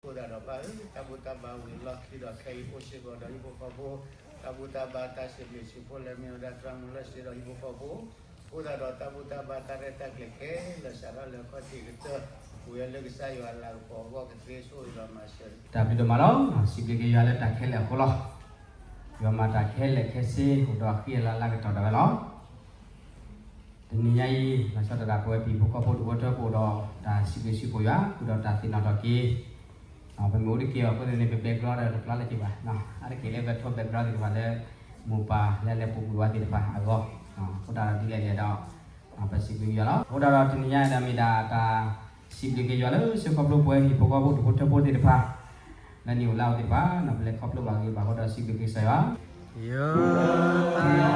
အဃိသတးဒီးပၢ်ဧၢ, တၢ်ဘူၣ်တၢ်ဘါဝံၤအလီၢ်ခံဒီးခဲအံၤအိၣ်စ့ၢ်ကီးဒီးဟံၣ်ဖိဃီဖိ, တၢ်ဘူၣ်တၢ်ဘါတၢ်စံးဘျုးစံးဖှိၣ်လၢမ့ၢ်ဝဲဒၣ်သရၣ်မုၣ်လီၢ်စ့ဒီးဟံၣ်ဖိဃီဖိ, အဃိသတးဒီးတၢ်ဘူၣ်တၢ်ဘါတၢ်ရဲၣ်တၢ်ကျဲၤခဲလၢာ်စးထီၣ်လၢအခီၣ်ထံးကတၢၢ်, ပဝဲလၢကစၢ်ယွၤအလၤကပီၤအဂီၢ်ကသ့ဆိၣ်ဂ့ၤဒီးမၤစၢၤ တၢ်ဘျုးဒိၣ်မးလီၤ. စံးဘျုးက့ၤယွၤလၢတၢ်ခဲလၢာ်အဃိလီၤ. ယွၤမၤတၢ်ခဲလၢာ်ခဲဆ့အိၣ်ဒီးဃံအလၤလၢကတီၢ်ဒၣ်ဝဲလီၤ. တနံၤညါအံၤ လီၤဆီဒၣ်တၢ်ပဝဲပဟံၣ်ဖိဃီဖိဒူၣ်ဖိထၢဖိဒီး တၢ်စံးဘျုးစံးဖှိၣ်ယွၤ ဃုာ်ဒီးတၢ်သ့ၣ်နီၣ်ထီၣ်က့ၤ ပမ့ၢ်အိၣ်တက့ၢ်အီၤအဃိန့ၣ် ပ background ဒီးတဖျါလၢၤက့ၤဘၣ်, အါတက့ၢ်လၢပ background သ့ၣ်တဖၣ်လၢ မိၢ်ပၢ်လၢလဲၤပူၤကွံာ်ဝဲသ့ၣ်တဖၣ်အဂီၢ်, အဃိသတးဒီးဒ်လဲၣ်န့ၣ်ဒီး ပစံးဘျုးယွၤလီၤ. အဃိသတးဒီးတနံၤညါအံၤဒီးမ့ၢ်ဒၣ်တၢ်စံးဘျုးက့ၤယွၤလၢစ့ၢ်ခီဖျိပဝဲဟံၣ်ဖိဃီဖိဒူၣ်ဖိထၢဖိသ့ၣ်တဖၣ် လၢနံၣ်အိၣ်လါအိၣ်သ့ၣ်တဖၣ် ပလဲၤခီဖျိဘၣ်ဂ့ၤဘၣ်ဃီဒီးစံးဘျုးက့ၤကစၢ်ယွၤ ယသးယသ့ၣ်နီၣ်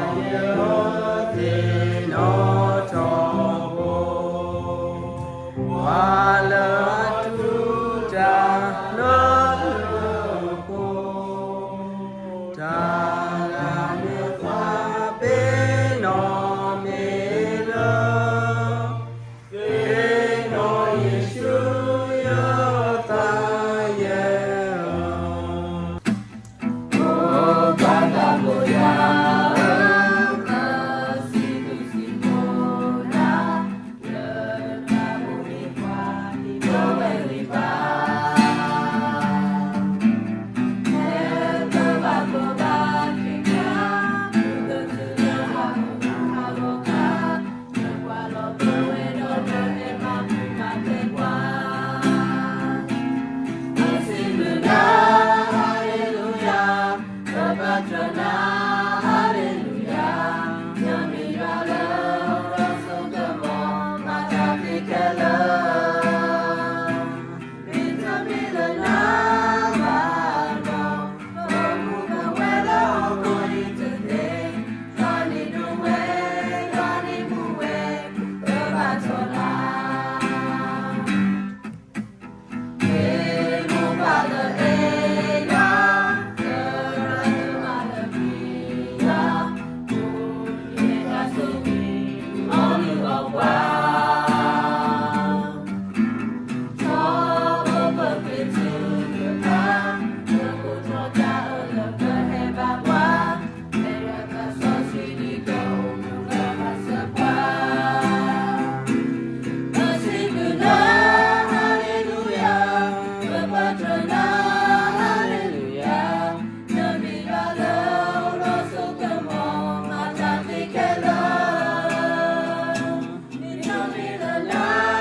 ထီၣ်ဖိ ပှၤလၢအတူၢ်တၢ်လၢလၢပှဲၤပှဲၤ တၢ်လၢနသးပ့ၤနီၣ်မ့ၢ်လၢ ပ့ၤနီၣ်ယ့ၣ်ၡူးယသးယဲၢ်ဧၢ Hallelujah, ယမ့ၢ်ယွၤလၢအအိၣ်ဒီးစိကမီၤ မၤတၢ်သ့ခဲလၢာ် မ့တမ့ၢ်လၢနၤဘၣ်ဒီး ပမူပဝဲလၢဟီၣ်ခိၣ်အံၤတသ့ ယွၤန့ၣ်ဒိးဝဲ ယွၤန့ၣ်မူဝဲ ပဘၣ်ထီၣ်လၢ Hallelujah, ပဘၣ်ထီၣ်လၢ Hallelujah, နမ့ၢ်ယွၤလၢအအိၣ်ဒီးစိကမီၤ မၤတၢ်သ့ခဲလၢာ် မ့တမ့ၢ်လၢ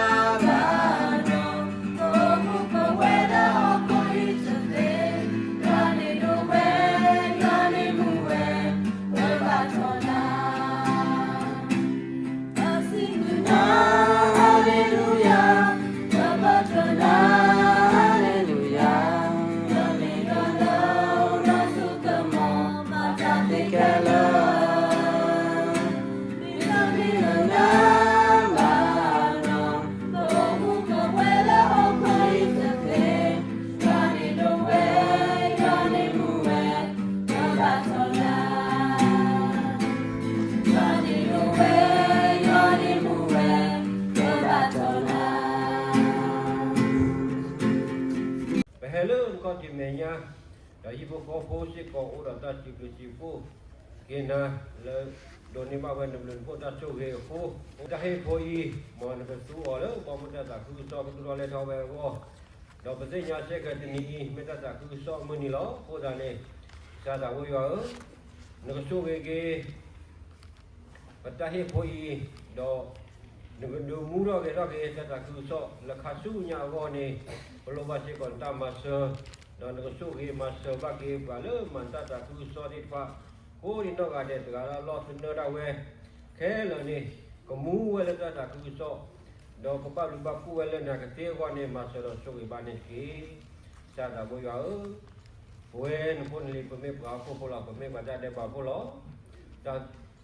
နၤဘၣ်ဒီး ပမူပဝဲလၢဟီၣ်ခိၣ်အံၤတသ့ ယွၤန့ၣ်ဒိးဝဲ ယွၤန့ၣ်မူဝဲ ပဘၣ်ထီၣ်လၢ Hallelujah, ပဘၣ်ထီၣ်လၢ Hallelujah, နမ့ၢ်ယွၤလၢအအိၣ်ဒီးစိကမီၤ မၤတၢ်သ့ခဲလၢာ် မ့တမ့ၢ်လၢနၤဘၣ်ဒီး ပမူပဝဲလၢဟီၣ်ခိၣ်အံၤတသ့ ယွၤန့ၣ်ဒိးဝဲ ယွၤန့ၣ်မူဝဲ ပဘၣ်ထီၣ်လၢ ယွၤန့ၣ်ဒိးဝဲ ယွၤန့ၣ်မူဝဲ ပဘၣ်ထီၣ်လၢ ပဟဲလၢခီၣ်ထံးမဲာ်ညါ ဒီးဟံၣ်ဖိဃီဖိစ့ၢ်ကီးအိၣ်ဒီးတၢ်စံးဘျုးစံးဖှိၣ်က့ၤနၤ လၢဒိးန့ၢ်ဘၣ်ဝဲနဘျုးနဖှိၣ်တၢ်ဆိၣ်ဂ့ၤအဃိ, တၢ်ဟ့ၣ်ဖိအံၤ မ်နကသူအီၤလၢပှၤမူတၢ်သးခုကစီၣ်ကသူၣ်ထီၣ်လဲၤထီၣ်ဝဲအဂီၢ်, ဒီးပသ့ၣ်ညါဆၢကတီၢ်တနံၤအံၤ မ့ၢ်တၢ်သးခုကစီၣ်အမုၢ်နံၤလီၤ. အဃိသတးန့ၣ် ကစၢ်သးဘိယွၤဧၢ, နကဆိၣ်ဂ့ၤက့ၤ ပတၢ်ဟ့ၣ်ဖိအံၤ, ဒီးနကဒုးမူထီၣ်ဂဲၤထီၣ်က့ၤ တၢ်သးခုကစီၣ်လၢခါဆူညါအဂီၢ်န့ၣ်, ပလိၣ်ဘၣ်စ့ၢ်ကီးနတၢ်မၤစၢၤ, ဒီးနကဆိၣ်ဂ့ၤမၤစၢၤဘၣ်က့ၤပှၤလၢမၤတၢ်သးခုကစီၣ်သ့ၣ်တဖၣ်, ကိးဒံးနီၢ်ဂၤဒဲးတဂၤလၢ်လၢ်သနၢၣ်ဒၣ်ဝဲ, ခဲလၢာ်န့ၣ်, ကမူဝဲလၢတၢ်သးခုကစီၣ်, ဒီးကဘၣ်ဘျုးဘၣ်ဖှိၣ်ဝဲလၢနၤကသ့အဂီၢ်န့ၣ် မၤစၢၤဒီးဆိၣ်ဂ့ၤဘၣ်န့ၣ်တက့ၢ်. ကစၢ်သးဘိယွၤဧၢ, ပဝဲနဖိနလံၤ ပမ့ၢ်ပှၤဟီၣ်ခိၣ်ဖိလီၤ, ပမ့ၢ်ပှၤတၢ်ဒဲးဘးဖိလီၤ. တၢ်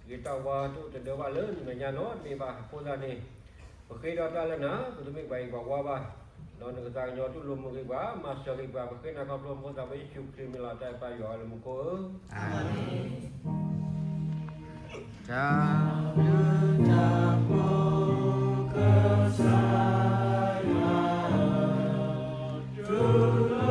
ဂ့ၤတၢ်ဝါတအိၣ်တဒၢဘၣ်လၢနမဲာ်ညါနီတမံၤဘၣ်. အဃိသတးန့ၣ်, ပဃ့ဒီးတၢ်လၢနၤ, ပတမ့ၢ်ပှၤဂ့ၤပှၤဝါဘၣ်, ဒီးနကသးကညီၤတူၢ်လိာ်မုာ်ဂ့ၤပှၤ, မၤစၢၤဂ့ၤပှၤ, ပဃ့နၤခီဖျိမူသးဘိယ့ၣ်ၡူးခရံာ်မံၤလီၤ. တၢ်အဲၣ်ပၢ်ယွၤလၢမူခိၣ်ဧၢ, တၢ်ဘျုးတၢ်ဖှိၣ်ကစၢ်ယွၤဧၢ, တူၢ်လိာ်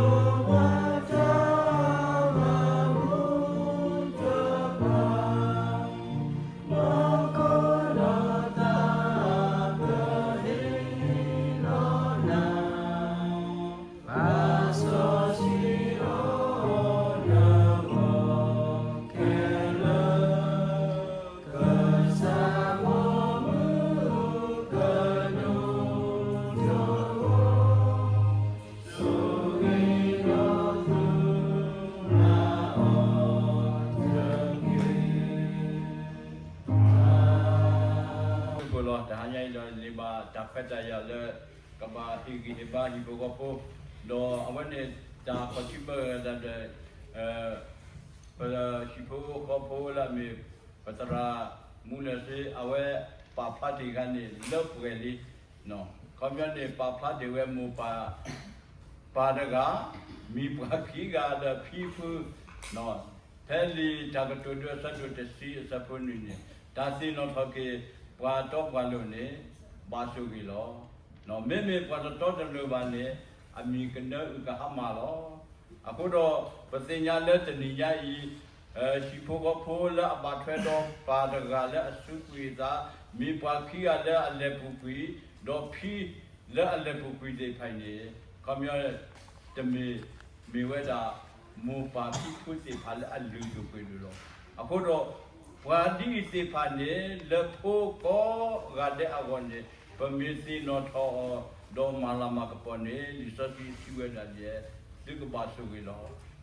ခွဲးတၢ်ယာ်လၢ ကဘၣ်ဟ့ၣ်ဂံၢ်ဟ့ၣ်ဘါဟံၣ်ဖိဃီဖိ, ဒီးအဝဲန့ၣ်တၢ်ခီၣ်ထံးမၢဂၤဒၣ်ဒီး ပဟံၣ်ဖိဃီဖိလၢအမ့ၢ် ပသရၣ်မူလၢၢ်သ့ အဝဲပာ်ဖျါတ့ၢ်တခါန့ၣ် လၢပှဲၤလံ. ခီပညီန့ၣ် ပာ်ဖျါတ့ၢ်ဝဲမိၢ်ပၢ် ပၢ်တဂၤ မံၤပှၢ်ခံဂၤဒီးဖံဖု ဖဲလံာ်တၢ်ကတိၤဒိအဆၢဒိၣ်တဆံအဆၢဖိနွံန့ၣ် တၢ်သ့ၣ်နီၣ်ထီၣ်က့ၤ ပှၤတီပှၤလိၤန့ၣ် ဘၣ်ဆိၣ်ဂ့ၤလီၤ. မ့မ့ၢ်ပှၤတတီတလိၤဘၣ်န့ၣ် အမံၤကနၢအုၣ်ကဟါမၢ်လီၤ. အဃိဒီး ပသ့ၣ်ညါလၢတနံၤညါအံၤ ဟံၣ်ဖိဃီဖိလၢအဘၣ်ထွဲဒီးပၢ်တဂၤလၢအစူးကွံာ်အသး, မံၤပှၢ်ခံဂၤလၢအလဲၤပူၤကွံာ်, ဒီးဖံလၢအလဲၤပူၤကွံာ်သ့ၣ်တဖၣ်အံၤန့ၣ် ခီပညီ တမ့ၢ်မ့ၢ်ဝဲဒၣ် မိၢ်ပၢ်ဖံဖုသ့ၣ်တဖၣ်လၢအလုၢ်ဒိၣ်ပှ့ၤဒိၣ်လီၤ. အဃိဒီး ပှၤဒ်အံၤသ့ၣ်တဖၣ်န့ၣ် လၢဖိကိးဂၤဒဲးအဂီၢ်န့ၣ် ပမ့ၢ်သ့ၣ်နီၣ်ထီၣ်အီၤ ဒီးမၤလၤမၤကပီၤန့ၣ် လံာ်စီဆှံစံးဝဲဒၣ်ဒ်လဲၣ်, သုကဘၣ်ဆိၣ်ဂ့ၤလီၤ.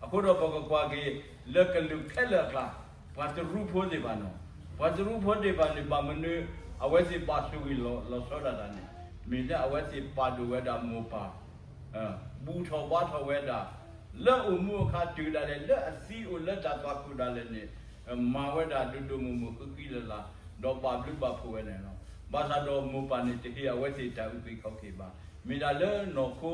အဃိဒီးပကကွၢ်က့ၤ လၢကလုာ်ခဲလၢာ်အကျါ ပှၤတရူးဖိသ့ၣ်တဖၣ်န့ၣ်, ပှၤတရူးဖိသ့ၣ်တဖၣ်န့ၣ် ဘၣ်မနုၤ အဝဲသ့ၣ်ဘၣ်ဆိၣ်ဂ့ၤလီၤဆီဒၣ်တၢ်န့ၣ် မ့ၢ်လၢအဝဲသ့ၣ်ပာ်ဒိၣ်ဝဲဒၣ်မိၢ်ပၢ် ဘူၣ်ထီၣ်ဘါထီၣ်ဝဲဒၣ် လၢအိၣ်မူအခါတုၤဒၣ်လဲာ် လၢအသံအိၣ်လၢတၢ်သွၣ်ခိၣ်ဒၣ်လဲာ်န့ၣ် မၤဝဲဒၣ်ဒိၣ်ဒိၣ်မုၢ်မုၢ်ဃံဃံလၤလၤ ဒီးဘၣ်ဘျုးဘၣ်ဖှိၣ်ဝဲန့ၣ်လီၤ. ဘၣ်ဆၣ်ဒီးမိၢ်ပၢ်န့ၣ် တဟ့ၣ်အဝဲသ့ၣ်တၢ်အုၣ်က့ၤခီၣ်က့ၤဘၣ်. မ့ၢ်ဒၣ်လၢနီၢ်ခိ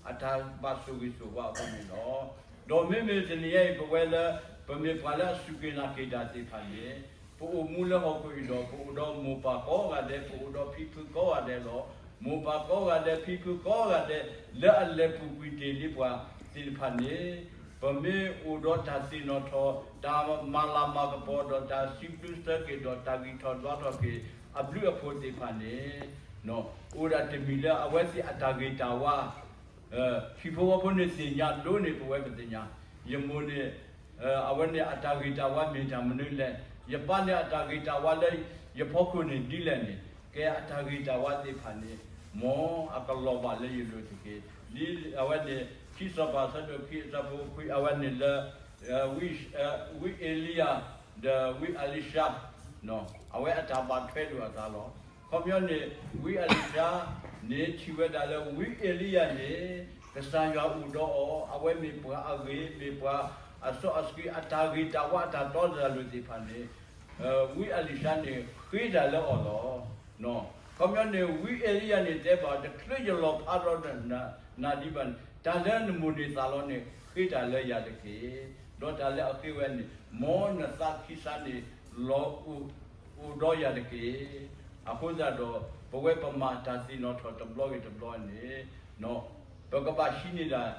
အတၢ်ဘၣ်ဆိၣ်ဂ့ၤဆိၣ်ဝါအဃိန့ၣ်လီၤ. ဒီးမ့မ့ၢ်တနံၤညါအံၤ ပဝဲလၢ ပမ့ၢ်ပှၤလၢအစူၢ်က့ၤနာ်က့ၤတၢ်သ့ၣ်တဖၣ်န့ၣ် ပအိၣ်မူလၢဟီၣ်ခိၣ်အံၤဒီး ပအိၣ်ဒီးမိၢ်ပၢ်ကိးဂၤဒဲး, ပအိၣ်ဒီးဖံဖုကိးဂၤဒဲးလီၤ. မိၢ်ပၢ်ကိးဂၤဒဲး ဖံဖုကိးဂၤဒဲး လၢအလဲၤပူၤကွံာ်တ့ၢ်လံပှၤသ့ၣ်တဖၣ်န့ၣ် ပမ့ၢ်အိၣ်ဒီးတၢ်သ့ၣ်နီၣ်ထီၣ် တၢ်မၤလၤမၤကပီၤဒီး တၢ်စံးဘျုးစၢက့ၤဒီး တၢ်ဂံၢ်ထီၣ်ဒွးထီၣ်က့ၤ အဘျုးအဖှိၣ်သ့ၣ်တဖၣ်န့ၣ် အိၣ်ဒၣ်တမံၤလၢအဝဲသ့ၣ်အတၢ်ဂ့ၤတၢ်ဝါ ဟံၣ်ဖိဃီဖိန့ၣ်သ့ၣ်ညါဒိၣ်န့ၢ်ပဝဲပသ့ၣ်ညါ, ယမိၢ်န့ၣ် အဝဲန့ၣ်အတၢ်ဂ့ၤတၢ်ဝါမ့ၢ်တၢ်မနုၤလဲၣ်, ယပၢ်န့ၣ်အတၢ်ဂ့ၤတၢ်ဝါလၢယဖီခိၣ်န့ၣ်ဒ်လဲၣ်န့ၣ် ကဲအတၢ်ဂ့ၤတၢ်ဝါသ့ၣ်တဖၣ်န့ၣ် မ်အကလီၤဘၣ်လၢယလိၤတက့ၢ်. ဒ်အဝဲန့ၣ် ခံစီၤပၤအဆၢဒိၣ်ခံအဆၢဖိခွံ အဝဲန့ၣ်လၢ ဝံအ့လံယၤ ဒီးဝံအလံၤၡါ အဝဲအတၢ်ဘၣ်ထွဲဒိၣ်အသးလီၤ. ခီပညီန့ၣ် ဝံအလံၤၡါန့ၣ် ထံၣ်ဝဲဒၣ်လၢဝံအ့လံယၤန့ၣ် ကစၢ်ယွၤအိၣ်ဒီးအီၤ, အဝဲမ့ၢ်ပှၤအဂ့ၤ, မ့ၢ်ပှၤအစီအဆှံ, အတၢ်ဂ့ၤတၢ်ဝါအတၢ်တီတၢ်လိၤသ့ၣ်တဖၣ်န့ၣ် ဝံအလံၤၡါန့ၣ် ဃ့တၢ်လၢအီၤလီၤ. ခီပညီန့ၣ် ဝံအ့လံယၤန့ၣ်တဲဘၣ် တချုးယလီၤဖးဒီးနၤဒံးဘၣ်န့ၣ် တၢ်လၢနမိၢ်န့ၣ်သးလီန့ၣ် ဃ့တၢ်လၢယၤတက့ၢ်. ဒီးတၢ်လၢအဃ့ဝဲန့ၣ် မ်နသးခံဆါန့ၣ် လီၤအိၣ်ဒီးယၤတက့ၢ်. အဃိသတးဒီး ပဝဲပမၤတၢ်သ့ၣ်နီၣ်ထီၣ်တဘျီဂ့ၤတဘျီန့ၣ် ပကဘၣ်ဟံးန့ၢ်ဒၣ်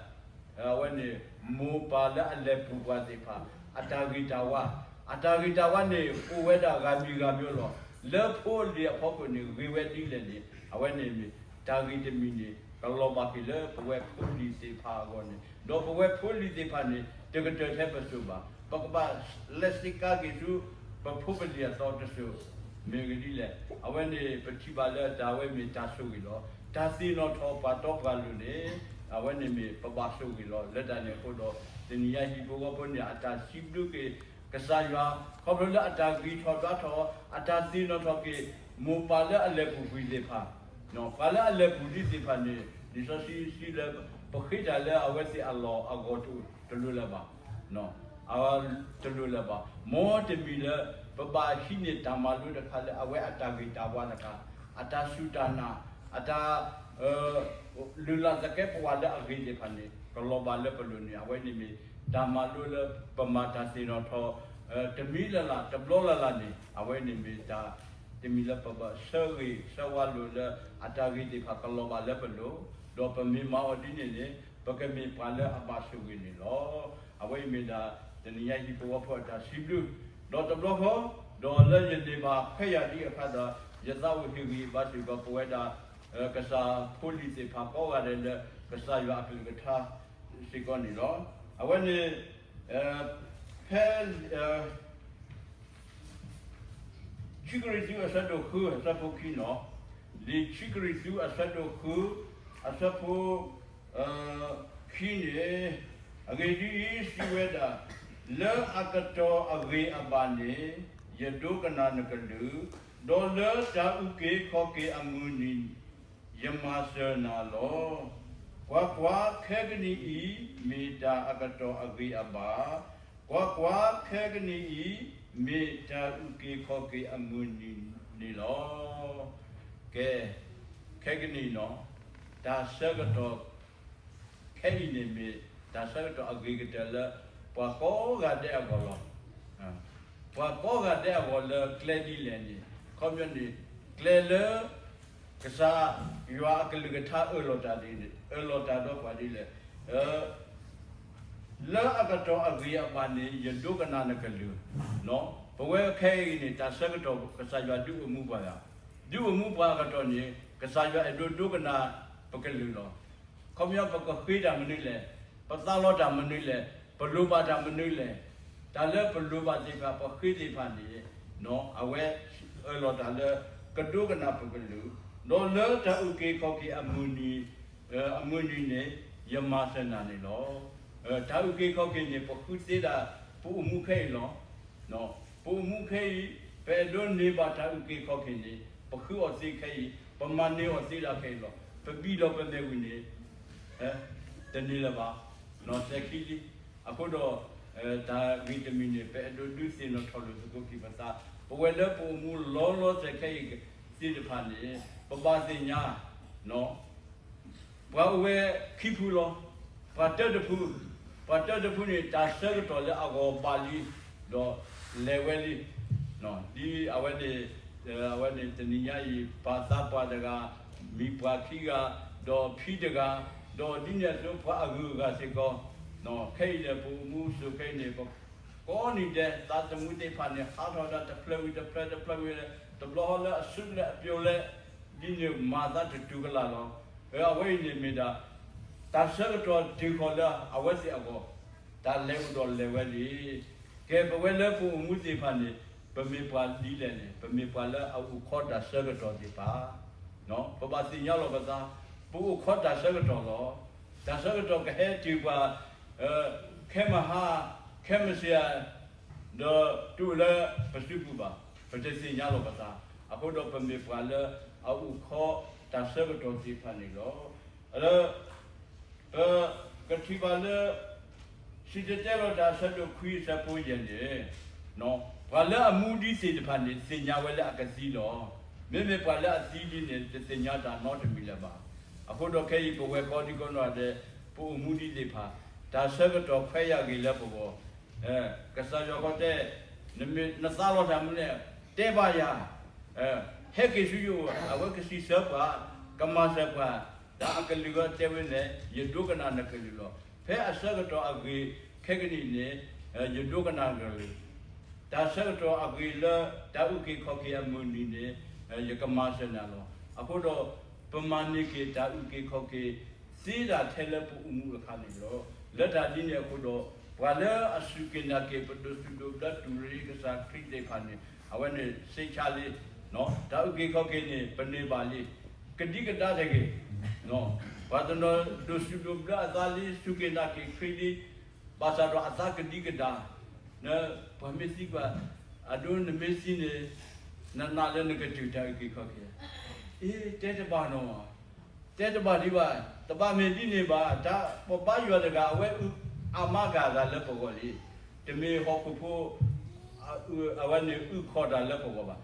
အဝဲန့ၣ် မိၢ်ပၢ်လၢအလဲၤပူၤပှၤသ့ၣ်တဖၣ် အတၢ်ဂ့ၤတၢ်ဝါ, အတၢ်ဂ့ၤတၢ်ဝါန့ၣ် အိၣ်ဝဲဒၣ်ဂၤမံၤဂၤမံၤလီၤ. လၢဖိလံၤအဖီခိၣ်န့ၣ် ဂ့ၤဝဲဒ်လဲၣ်န့ၣ် အဝဲန့ၣ်မ့ၢ်တၢ်ဂ့ၤတမံၤန့ၣ် ကလီၤဘၣ်က့ၤလၢပဝဲဖိလံၤသ့ၣ်တဖၣ်အဂီၢ်န့ၣ် ဒီးပဝဲဖိလံၤသ့ၣ်တဖၣ်န့ၣ် တကတၢၢ်ထဲပစိၤဘၣ်. ပကဘၣ်လဲၤစ့းကါက့ၤဆူ ပဖိပလံၤအသီတစိၤ မ့ၢ်ဂ့ၢ်ဒ်လဲၣ်, အဝဲန့ၣ် ပထံၣ်ဘၣ်လၢတၢ်ဝဲမ့ၢ်တၢ်ဆိၣ်ဂ့ၤလီၤ. တၢ်သ့ၣ်နီၣ်ထီၣ်ပှၤတီပှၤလိၤန့ၣ် အဝဲန့ၣ်မ့ၢ်ပဘၣ်ဆိၣ်ဂ့ၤလီၤ. လၢတၢ်န့ၣ်အဃိဒီး တနံၤညါဟံၣ်ဖိဃီဖိန့ၣ် အတၢ်စံးဘျုးက့ၤကစၢ်ယွၤ ခီဖျိလၢအတၢ်ဂံၢ်ထီၣ်ဒွးထီၣ် အတၢ်သ့ၣ်နီၣ်ထီၣ်က့ၤ မိၢ်ပၢ်လၢအလဲၤပူၤကွံာ်သ့ၣ်တဖၣ် ပှၤလၢအလဲၤပူၤဒ်သ့ၣ်တဖၣ်န့ၣ် လံာ်စီဆှံစံးလၢ ပဃ့တၢ်လၢအဝဲသ့ၣ်အလီၢ်အဂီၢ်တလိၤလၢၤဘၣ်, တလိၤလၢၤဘၣ်. မ်တမံၤလၢ ပဘၣ်ဟံးန့ၢ်တၢ်မၤလိတခါလၢအဝဲအတၢ်ဂ့ၤတၢ်ဝါတခါ, အတၢ်စူၢ်တၢ်နာ်, အတၢ် လုၢ်လၢ်သကဲးပဝးလၢအဂ့ၤသ့ၣ်တဖၣ်န့ၣ် ကလီၤဘၣ်လၢပလိၤန့ၣ် အဝဲန့ၣ်မ့ၢ်တၢ်မၤလိလၢပမၤတၢ်သ့ၣ်နီၣ်ထီၣ် တမံၤလၢ်လၢ် တဘျီလၢ်လၢ်န့ၣ် အဝဲန့ၣ်မ့ၢ်တၢ်တမံၤလၢပဘၣ်ဆၢဂ့ၤဆၢဝါလိာ်လၢအတၢ်ဂ့ၤသ့ၣ်တဖၣ်ကလီၤဘၣ်လၢပလိၤ, ဒီးပမ့ၢ်မၤအီၤဒ်န့ၣ်န့ၣ် ပကမ့ၢ်ပှၤလၢအဘၣ်ဆိၣ်ဂ့ၤန့ၣ်လီၤ. အဝဲအံၤမ့ၢ်ဒၣ် တနံၤညါဟံၣ်ဖိဃီဖိအတၢ်စံးဘျုး, ဒီးတဘျီဃီ ဒီးလၢယန့ၢ်ဘၣ်ခွဲးယာ်ဒံးအခါဒီး ယသးအိၣ်ဟ့ၣ်ဂံၢ်ဘါစ့ၢ်ကီးပဝဲဒၣ် ကစၢ်ဖိလံၤသ့ၣ်တဖၣ်ကိးဂၤဒဲးလၢ ကစၢ်ယွၤအကလုၢ်ကထါစ့ၢ်ကီးန့ၣ်လီၤ. အဝဲန့ၣ် ဖဲ ခံကရံၣ်သူးအဆၢဒိၣ်ဃု အဆၢဖိခံန့ၣ်, လံာ်ခံကရံၣ်သူးအဆၢဒိၣ်ဃု အဆၢဖိ ခံန့ၣ် အဂ့ၢ်ဒ်အံၤ, စံးဝဲဒၣ်, လၢအကတီၢ်အဂ့ၤအဘၣ်န့ၣ် ယဒိကနၣ်နကလုၢ်, ဒီးလၢတၢ်အုၣ်က့ၤခီၣ်က့ၤအမုၢ်နံၤ ယမၤစၢၤနၤလီၤ. ကွၢ်ကွၢ်, ခဲကနံၣ်အံၤ မ့ၢ်တၢ်အကတီၢ်အဂ့ၤအဘၣ်, ကွၢ်ကွၢ်, ခဲကနံၣ်အံၤ မ့ၢ်တၢ်အုၣ်က့ၤခီၣ်က့ၤအမုၢ်နံၤန့ၣ်လီၤ. ကဲ, ခဲကနံၣ်နီၤ, တၢ်ဆၢကတီၢ် ခဲအံၤန့ၣ်မ့ၢ် တၢ်ဆၢကတီၢ်အဂ့ၤကတၢၢ်လၢ ပှၤကိးဂၤဒဲးအဂီၢ်လီၤ. ပှၤကိးဂၤဒဲးအဂီၢ်လၢကျဲဒ်လဲၣ်န့ၣ်, ခီပညီန့ၣ် ကျဲလၢ ကစၢ်ယွၤအကလုၢ်ကထါအၢၣ်လီၤတၢ်ဒ်လဲၣ်, အၢၣ်လီၤတၢ်ဒီးပှၤဒ်လဲၣ်, လၢအကတီၢ်အဂ့ၤအဘၣ်န့ၣ် ယဒိကနၣ်နကလုၢ်, ပဝဲခဲအံၤန့ၣ် တၢ်ဆၢကတီၢ်ကစၢ်ယွၤဒုးအိၣ်မူပှၤဂၤ, ဒုးအိၣ်မူပှၤအကတီၢ်န့ၣ် ကစၢ်ယွၤအဲၣ်ဒိးဒိကနၣ်ပကလုၢ်လီၤ. ခီပညီပကဃ့တၢ်မနုၤလဲၣ်, ပသးလီတၢ်မနုၤလဲၣ်, ပလိၣ်ဘၣ်တၢ်မနုၤလဲၣ်, တၢ်လၢပလိၣ်ဘၣ်သ့ၣ်တဖၣ် ပဃ့သ့ၣ်တဖၣ်န့ၣ် အဝဲအၢၣ်လီၤတၢ်လၢ ကဒိကနၣ်ပကလုၢ်, ဒီးလၢတၢ်အုၣ်က့ၤခီၣ်က့ၤအမုၢ်နံၤ, အမုၢ်နံၤန့ၣ် ယမၤစၢၤနၤန့ၣ်လီၤ. တၢ်အုၣ်က့ၤခီၣ်က့ၤန့ၣ် ပဃုသ့ဒၣ်ပအိၣ်မူခဲအံၤလီၤ. ပအိၣ်မူခဲအံၤ ပအဲၣ်ဒိးန့ၢ်ဘၣ်တၢ်အုၣ်က့ၤခီၣ်က့ၤန့ၣ် ပဃုအီၤသ့ခဲအံၤ, ပမၤန့ၢ်အီၤသ့ဒၣ်ခဲအံၤလီၤ. ပဘံၣ်ဒီးပမဲာ်ဝံၤန့ၣ် တန့ၢ်လၢၤဘၣ်. နီၢ်စဲၤခံလံ. အဃိဒီး တၢ်ဂ့ၢ်တမံၤန့ၣ် ပအဲၣ်ဒိးဒုးသ့ၣ်နီၣ်ထီၣ်လိာ်သကိးက့ၤပသး, ပဝဲလၢပအိၣ်မူလီၤလီၤဆဲးခဲအံၤသ့ၣ်တဖၣ်န့ၣ် ပဘၣ်သ့ၣ်ညါ ပှၤအိၣ်ဝဲခံဖုလီၤ. ပှၤတၢတဖု, ပှၤတၢတဖုန့ၣ် တၢ်ဆၢကတီၢ်လၢအဂီၢ်ဘၣ်လံ, ဒီးလဲၤဝဲလံ. ဒ်အဝဲန့ၣ်, အဝဲန့ၣ်တနံၤညါအံၤ ပၢ်သးပှၢ်တဂၤ, မံၤပှၢ်ခံဂၤ, ဒီးဖံတဂၤ, ဒီးဒ်န့ၣ်အသိးပှၤအဂုၤအဂၤစ့ၢ်ကီး, ခဲအံၤန့ၣ် ပအိၣ်မူစိၤခဲအံၤန့ၣ် ပကိးနံၤဒဲး သးသမူသ့ၣ်တဖၣ်န့ၣ် ဟးထီၣ်ဒၣ်တဖျၢၣ်ဝံၤတဖျၢၣ် တဖျၢၣ်ဝံၤ တဘျီဃီလၢအစုလၢအပျိၤလၢ ဒ်န့ၣ်မၤသးတတုၤကလာ်လီၤ. အဝဲအံၤန့ၣ်မ့ၢ်ဒၣ် တၢ်ဆၢကတီၢ်တုၤဃီၤလၢအဝဲသ့ၣ်အဂီၢ်, တၢ်လဲၤအိၣ်ဒီးလဲၤဝဲလံ. ကဲ ပဝဲလၢပအိၣ်မူသ့ၣ်တဖၣ်န့ၣ် ပမ့ၢ်ပှၤဒ်လဲၣ်န့ၣ် ပမ့ၢ်ပှၤလၢအအိၣ်ခိးတၢ်ဆၢကတီၢ်သ့ၣ်တဖၣ်, ပဘၣ်သ့ၣ်ညါလီၤပသး, ပအိၣ်ခိးတၢ်ဆၢကတီၢ်လီၤ. တၢ်ဆၢကတီၢ်ကဟဲတုၤပှၤ ခဲမုၢ်ဟါ, ခဲမုၢ်ဆ့ၣ်, ဒီးတုၤလၢပစုပူၤဘၣ်, ပတသ့ၣ်ညါလီၤပသး. အဃိဒီးပမ့ၢ်ပှၤလၢအအိၣ်ခိးတၢ်ဆၢကတီၢ်သ့ၣ်တဖၣ်န့ၣ်လီၤ. လၢ ပကထံၣ်ဘၣ်လၢ စံၣ်တဲၤတဲလီၤတၢ်အဆၢဒိၣ်ခွံအဆၢဖိယဲၢ်န့ၣ်, ပှၤလၢအမူဒံးသ့ၣ်တဖၣ်န့ၣ် သ့ၣ်ညါဝဲလၢအကသံလီၤ. မ့မ့ၢ်ပှၤလၢအသံဒံးန့ၣ် တသ့ၣ်ညါတၢ်နီတမံၤလၢၤဘၣ်. အဃိဒီးခဲအံၤ ပဝဲကိးဒံကိးနီၢ်ဂၤဒဲး ပအိၣ်မူဒံးသ့ၣ်တဖၣ် တၢ်ဆၢကတီၢ်ခွဲးယာ်ဂ့ၤလၢပဂီၢ်, ကစၢ်ယွၤကတဲ, နမ့ၢ်နသးလီၤတၢ်မနုၤလဲၣ်, တဲဘၣ်ယၤ, ဟဲက့ၤဆူယအိၣ်, အဝဲကစံးဆၢပှၤ, ကမၤစၢၤပှၤ, တၢ်အကလုၢ်ဂီၤတဲဝဲန့ၣ် ယဒိကနၣ်နကလုၢ်လီၤ. ဖဲအဆၢကတီၢ်အဂ့ၤခဲကနံၣ်န့ၣ် ယဒိကနၣ်နကလုၢ်, တၢ်ဆၢကတီၢ်အဂ့ၤလၢ တၢ်အုၣ်က့ၤခီၣ်က့ၤအမုၢ်နံၤန့ၣ် ယကမၤစၢၤနၤလီၤ. အဃိဒီး ပမၤန့ၢ်က့ၤတၢ်အုၣ်က့ၤခီၣ်က့ၤ သ့ဒၣ်ထဲလၢပအိၣ်မူအခါန့ၣ်လီၤ. လၢတၢ်ဒ်န့ၣ်အဃိဒီး ပှၤလၢအစူၢ်က့ၤနာ်က့ၤ ပဒိးစူၣ်ဒိးဘျၢတူၢ်လိာ်ကစၢ်ခရံာ်သ့ၣ်တဖၣ်န့ၣ် အဝဲန့ၣ်စ့းဆါလံ, တၢ်အုၣ်က့ၤခီၣ်က့ၤန့ၣ် ပန့ၢ်ဘၣ်လံ, ကဒံကဒါတဂ့ၤ. ပှၤတနီၤဒိးစူၣ်ဒိးဘျၢအသးလံ စူၢ်က့ၤနာ်က့ၤခရံာ်လံ, ဘၣ်ဆၣ်ဒီးအသးကဒံကဒါ, ပှၤမ့ၢ်သံကွၢ်, အဒိနမ့ၢ်သံန့ၣ် နနာ်လၢနကတုၤတၢ်အုၣ်က့ၤခီၣ်က့ၤ, အ့ တဲတဘၣ်နီၤ, တဲတဘၣ်ဒံးဘၣ်, တဘၣ်မ့ၢ်ဒ်န့ၣ်ဘၣ်, တၢ်ပဘါယွၤတဂၤ အဝဲအုၣ်အမါကၤတၢ်လၢပဂီၢ်လံ, တမ့ၢ်ဟီၣ်ခိၣ်ဖိ အဝဲန့ၣ်အုၣ်ခီၣ်တၢ်လၢပဂီၢ်ဘၣ်,